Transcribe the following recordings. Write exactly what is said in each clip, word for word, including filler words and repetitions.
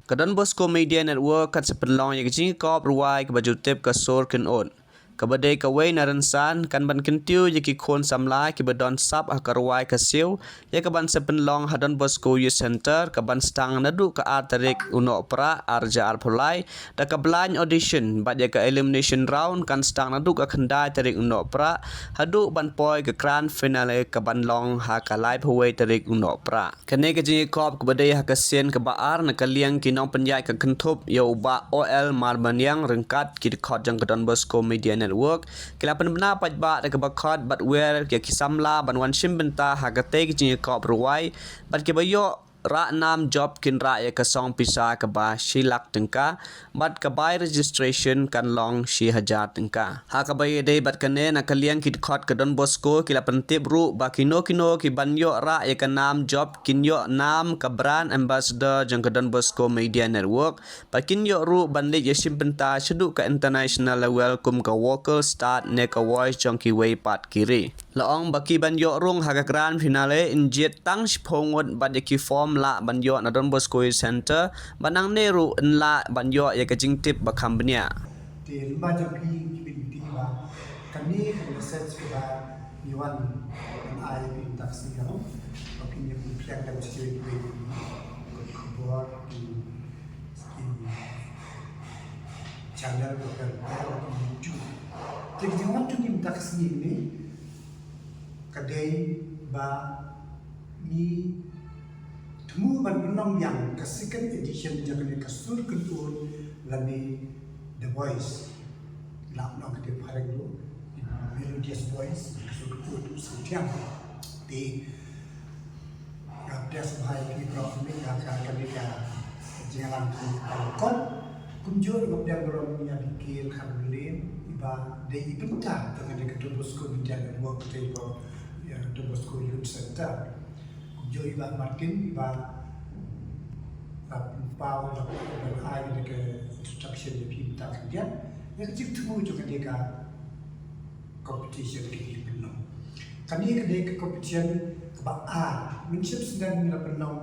Ka Don Bosco Media Network kan sa pynlong ïa ka jingïakop rwai kaba ju tip Ka Sur Kynnoh, kaba dei kawei na rynsan, kan ban kyntiew ïa ki khun samla kiba don sap ha ka rwai ka siew, ïa kaban sa pynlong ha Don Bosco Youth Centre, kaban sdang naduh ka ar tarik u Nohprah ar hajar arphew lai, da ka blind audition, bad ïa ka elimination round kan sdang naduh ka khyndai tarik u Nohprah haduh ban poi ka grand finale kaban long ha ka laiphew wei tarik u Nohprah. Kane ka jingïakop kaba dei ha ka sien kaba ar na ka liang ki nongpynïaid ka kynthup ïa u Bah O L Marbaniang ryngkat ki dkhot jong ka Don Bosco Media Network, ki la pynbna paidbah da kaba khot bad wer ïa ki samla ban wan shim bynta ha katei ka jingïakop rwai, bad kiba ïoh rah nam jop kin rah ïa ka song pisa kaba shi lak tyngka, bad ka bai registration kan long shi hajar tyngka. Ha kaba ïadei bad kane, na ka liang ki dkhot ka Don Bosco ki la pyntip ruh ba kino kino kiban ïoh rah ïa ka nam jop kin ïoh nam ka brand ambassador jong ka Don Bosco Media Network, bad kin ïoh ruh ban leit ïa shim bynta shaduh ka international level kum ka vocal stud ne ka voice jong kiwei pat ki ri. La ong ba kiban ïoh rung ha ka grand finale yn jied tang shiphew ngut, bad ïa ki form lah ban ïoh na Don Bosco Youth Centre, bad nangne ruh yn lah ban ïoh ïa ka jingtip ba kham bniah. Te lyngba jong phi ki bin tip ba kane ka message kaba ngi wan ban ai phi mynta ka sngi, ba phin ïa pynphiang da ka jingïarap, ka khubor, ki, ki channel, ka, ka, ka YouTube. Te ka jingwan jong ngi mynta ka sngi ne ka dei ba ngi thmu ban pynlong biang ka second edition jong kane Ka Sur Kynnoh lane The Voice. Lah nong ka dei phareng ruh, Melodious Voice, Ka Sur Kynnoh, Ka Sur Thiang. Te nga pdiang sngewbha ïa phi baroh mynta ka, ka, ka, ka jingïalang kaba lyngkot. Kumjuh nga pdiang burom ïa Bikil Kharlin, iba dei i bynta jong kane ka Don Bosco Media Network, kata iba, ïa, Don Bosco Youth Centre. Kumjuh i Bah Martin, iba la pynpaw, iba la ai ïa ka introduction ïa phi mynta khyndiat. Ïa ka jingthmu jong kane ka competition ka dei pynlong. Kane ka dei ka competition kaba ar. Mynshwa snem ngi la pynlong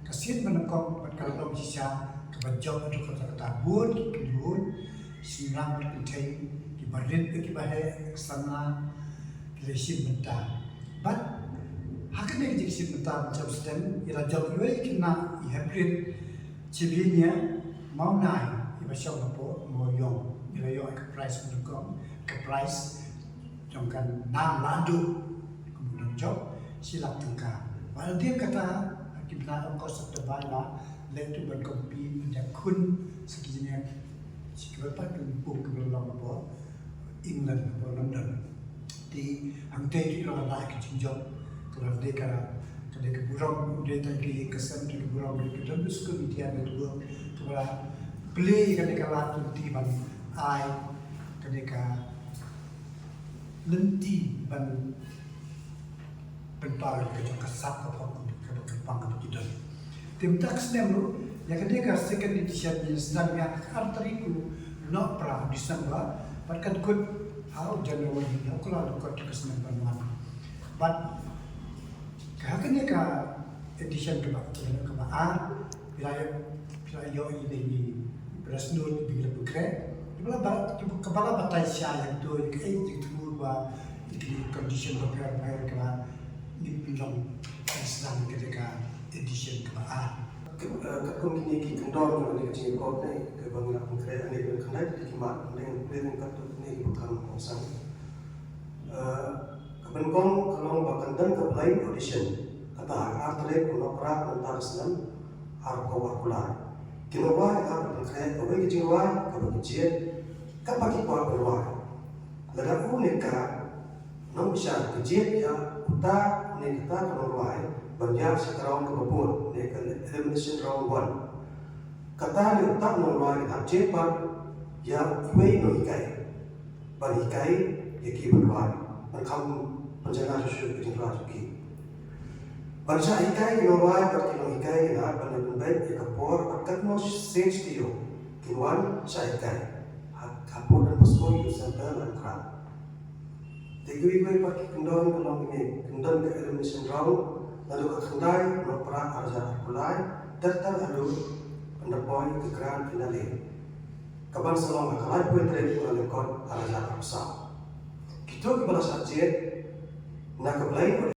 ka sien ba nyngkong bad ka la long shisha kaba jop haduh katta katta, bun ki kynhun shynrang bad kynthei, kiba rit bad kiba heh, ki samla, ki la shim bynta. Bad ha kane ka jingshim bynta mynshwa snem ngi la jop iwei i khynnah i hybrid Chivenia Mawnai, iba shong hapoh Mawïong, i la ïoh ka prize ba nyngkong, ka prize jong ka nam la duh kum u nongjop, shi lak tyngka. Bad hadien kata, ha ki bnai August, September, i la leit ruh ban compete ban ïakhun sha ki jingeh, sha kiwei pat ki lympung kiba long hapoh England, hapoh London. Te hangtei ruh i la lah ïa ka jingjop, ka la dei ka, ka dei ka burom, dei tang ka ïing ka sem, dei ka burom, dei ka Don Bosco Media Network, kaba la plie ïa kane ka lad lynti ban ai kane ka lynti ban pynpaw ïa ka jong ka sap ka phong kaba kyrpang kaba ki don. Te mynta ka snem ruh, ïa kane ka second edition ngi sdang ïa ka ar tarik u Nohprah December, bad kan kut ha u January, ha u Kyllalyngkot ka snem ban wan. Bad ha kane ka edition kaba, kaba ar, phi la ïoh, phi la ïoh ïa kine ki press note kiba ngi la pynkhreh, kaba la ba-, kaba la batai shai ïa kito, ïa kaei ka jingthmu ba ïa kine ki condition bapher bapher kaba ngin pynlong, ngin sdang ïa kane ka edition kaba ar. Ka, eh, katkum kine ki kyndon jong kane ka jingïakop ne kaba ngi la pynkhreh, hangne ka dei khyndai tylli ki mat, hynrei ngan pule ryngkat ïa kine kiba kham kongsan. Eh, kaba nyngkong ka long ba kan don ka blind audition, kata ha ka ar tarik u Nohprah mynta ka snem arphew arphew lai. Ki nongrwai ki hap ban pynkhreh kawei ka jingrwai kaba ki jied, kaba ki kwah ban rwai. Lada une ka nongbishar ka jied ïa uta ne kata ka nongrwai ban ïaid sha ka round kaba bud ne ka elimination round one, kata ne uta u nongrwai kan hap jied pat ïa uwei u nonghikai ban hikai ïa ki ban rwai, ban kham pynjynjar shuh shuh ka jingrwai jong ki. Ban shah hikai ki nongrwai bad ki nonghikai ki hap ban ïa pynbeit ïa ka por bad katno sien studio kin wan shah hikai ha, hapoh Don Bosco Youth Centre Laitumkhrah. Te kiwei kiwei pat ki kyndon ka long kine, kyndon ka elimination round naduh ka khyndai Nohprah ar hajar arphew lai ter ter haduh Underpoint ka grand finale kaban sa long ha ka laiphew tarik u Nailyngkot arhajar arphew saw. Kito kiba la shah jied na ka Blai Road